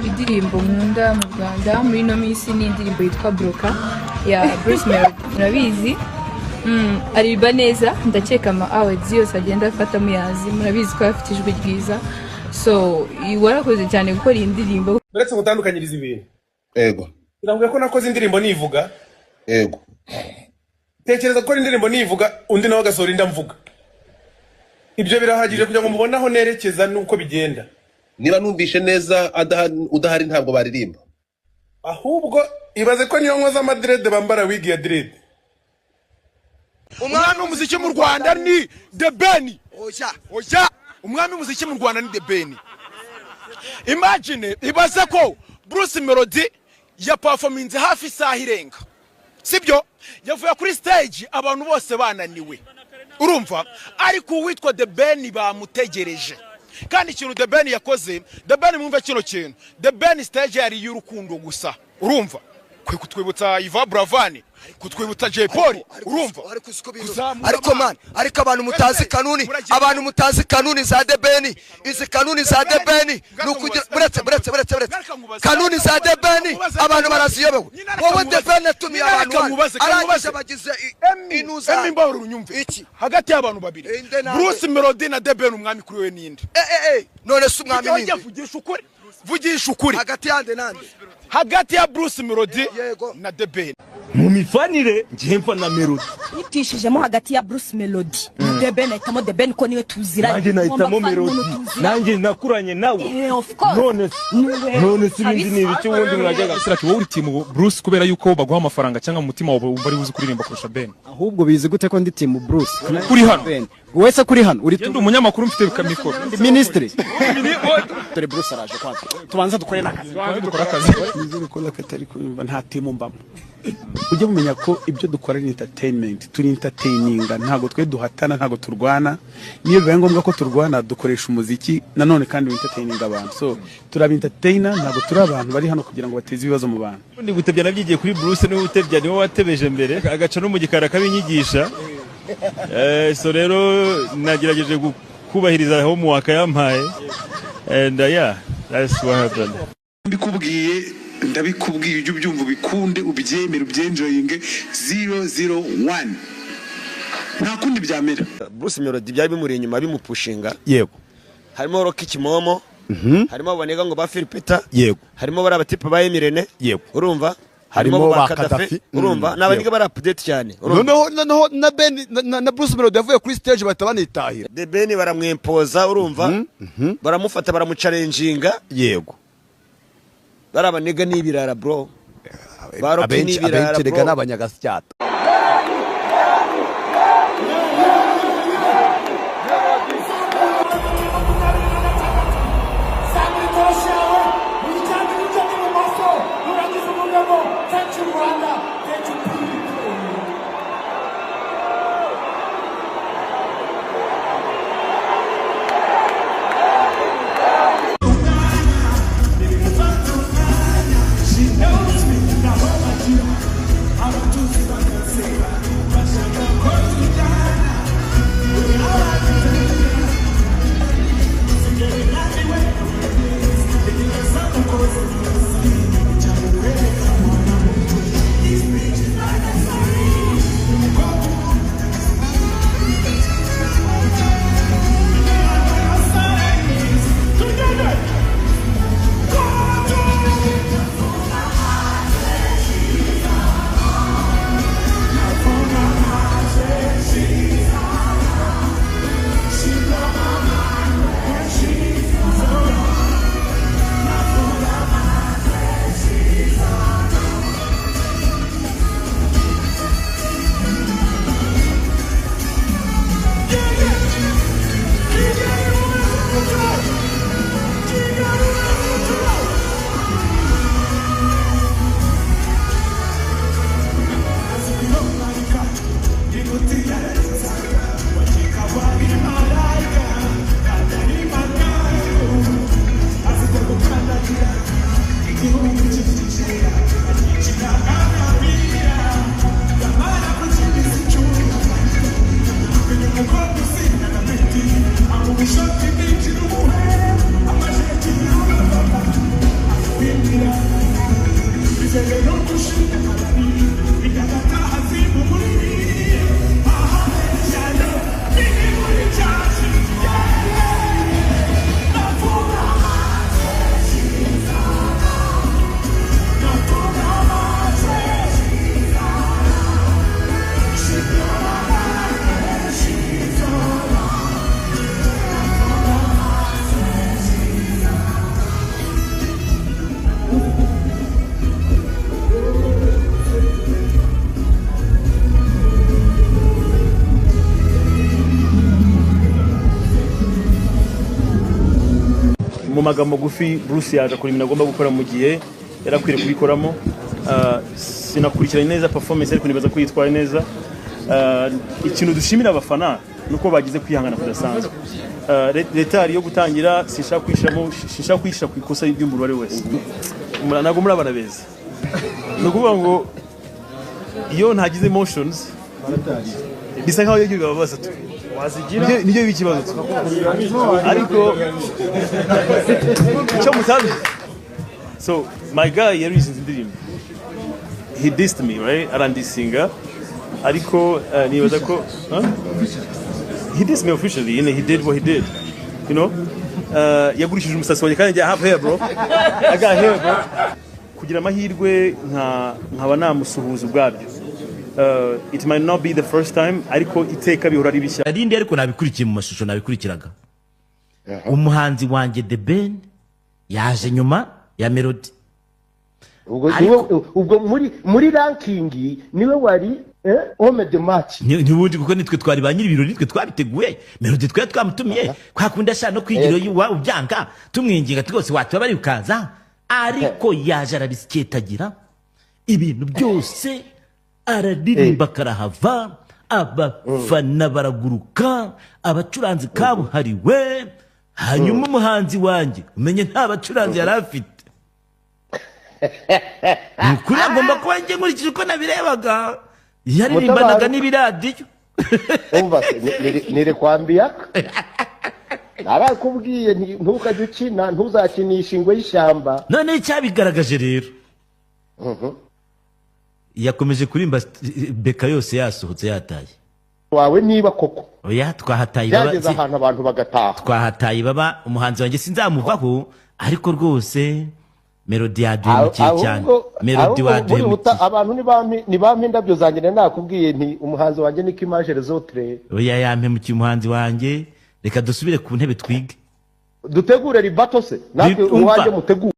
Indirimbo nkunda mu Rwanda muri ino minsi ni indirimbo yitwa Broka ya Bruce Melody, murabizi. Aririmba neza, ndakeka ama awards yose agenda afata muyazi, murabizi ko afite ijwi ryiza, so warakoze cyane gukora iyi ndirimbo. Uretse gutandukanyiriza ibintu. Yego. Biravuga ko nakoze indirimbo nivuga. Yego. Tekereza gukora indirimbo nivuga, undi nawe agasohora indi amvuga. Ibyo birahagije kugira ngo mubone aho nerekeza nuko bigenda. Niba numvishe neza, udahari ntabwo baririmba. Ahubwo ibaze ko niyo nkoza amadrede bambara wig ya dread. Umwami w'umuziki mu Rwanda ni The Ben. Oya, oya, umwami w'umuziki mu Rwanda ni The Ben. Imagine, ibaze ko Bruce Melody ya performance hafi isaha irenga. Sibyo? Yavuye kuri stage abantu bose bananiwe. Urumva? Ariko uwitwa The Ben bamutegereje. Kandi ikintu The Ben yakoze, The Ben mwumve kino kintu. The Ben stage yari y'urukundo gusa. Urumva? Kwe kutwibutsa Iva Bravani, kutwibutsa Jay Polly, urumva? Ariko man, ariko abantu mutazi kanuni, abantu mutazi kanuni za The Ben, izi kanuni za The Ben nukugira buretse buretse buretse buretse. Kanuni za The Ben abantu baraziyobewe. Wowe The Ben atumiye abantu arangije bagize inuza. Emi mbahoro unyumve. Iki hagati y'abantu babiri, Bruce Melody na The Ben, umwami kuri we ninde? None se umwami ninde? Vugisha ukuri. Vugisha ukuri. Hagati yande nande? Hagati ya Bruce Melody na The Ben. Mu mifanire ngiye mfa na Melody. Nitishijemo hagati ya Bruce Melody na The Ben, nahitamo The Ben ko niwe tuziranye. Nanjye nahitamo Melody. Nanjye nakuranye nawe. None si ibindi ni ibiki ubundi mwajyaga. Siraki, wowe uri team Bruce kubera yuko baguha amafaranga cyangwa mu mutima wawe wumva ari buzi kuririmba kurusha Ben? Ahubwo bizi gute ko ndi team Bruce? Kuri hano. Wese kuri hano uri team umunyamakuru mfite mikoro. Ministry. Dore Bruce araje kwanza. Tubanza dukore n'akazi. Dukora akazi. Nizere ko lakatari kumva nta team mbamo. Ujye mumenya ko ibyo dukora ni entertainment, turi entertaininga, ntago twe duhatana, ntago turwana. Niyo bibaye ngombwa ko turwana dukoresha umuziki nanone kandi entertaininga abantu. So turaba entertainer, ntago turi abantu bari hano kugira ngo bateze ibibazo mu bantu. Ndi gutebya nabyigiye kuri Bruce, niwe utebya, niwe watebeje mbere agaca no mu gikara kabinyigisha. So rero nagerageje kubahiriza homework yampaye and yeah, that's what happened. Mbikubwiye, ndabikubwiye, ujye ubyumva ubikunde ubyemere ubyenjoyinge. 001 nta kundi byamera. Bruce Melody byari bimuri inyuma bimupushinga. Yego. Harimo Rocky Kimomo, harimo abanega ngo ba Philipeta. Yego. Harimo bari abatipe ba Emirene. Yego. Urumva? Harimo ba Kadafi. Urumva? N'abaniga bari update cyane. Noneho na Ben na Bruce Melody yavuye kuri stage bahita banitahira. The Ben baramwempoza, urumva? Baramufata baramuchallenginga. Yego. Barabanega n'ibirara bro. Baroki n'ibirara abenshi bro. N'abanyagasyata. Mu magambo magufi, Bruce yaje akora ibintu agomba gukora mu gihe yari akwiriye kubikoramo. Sinakurikiranye neza performance, ariko nibaza ko yitwaye neza. Ikintu dushimira abafana ni uko bagize kwihangana kudasanzwe. Retard yo gutangira, sinshaka kwishamo, sinshaka kwishyira ku ikosa ry'umuntu uwo ari we wese. Ntabwo muri abana beza, ni ukuvuga ngo iyo ntagize emotions bisa nkaho iyo bibabaza tu. Nibyo biba ikibazo tu, ariko icyo mutazi, so my guy yarizinze indirimbo, he dissed me, right? Arandisinga, ariko nibaza ko, huh? He dissed me officially and he did what he did. Yagurishije umusatsi wanjye kandi njye I have hair, bro. I got hair, bro. Kugira amahirwe nka nkaba namusuhuza ubwabyo, it might not be the first time, ariko iteka bihora ari bishya. Narindi, ariko nabikurikiye mu mashusho, nabikurikiraga. Umuhanzi wanjye The Ben yaje nyuma ya Melody. Ubwo ubwo muri ranking niwe wari homme de match. Ntibundi, kuko nitwe twari ba nyiri ibirori, nitwe twabiteguye. Melody twari twamutumiye kwa kundi ashaka no kwigira iwabo byanga, tumwinginga rwose watuba bari ukaza, ariko yaje arabisiketagira ibintu byose, araririmba karahava, abafana baraguruka, abacuranzi kabuhariwe. Hanyuma umuhanzi wanjye umenye nta bacuranzi yari afite. Ni ukuri, agomba kuba, njye nkurikije uko nabirebaga, yaririmbanaga n'ibiradiyo. Umva se, nirikwambia narakubwiye nti ntukajye ukina, ntuzakinisha ingwe y'ishyamba. None icyabigaragaje rero, yakomeje kurimba beka yose yasohotse yataye. Wawe niba koko Oya, twahataye baba. Byageze ahantu abantu bagataha. Twahataye baba. Umuhanzi wanjye sinzamuvaho, ariko rwose Melody yaduhemukiye cyane. Melody Ahubwo buri waduhemukiye. Abantu nibampe indabyo zanjye. Nari nakubwiye nti umuhanzi wanjye ni Kimage Rezotre. Oya, yampemukiye umuhanzi wanjye. Reka dusubire ku ntebe twige. Dutegure ribato se natwe. Umva. Uwanjye mutegure.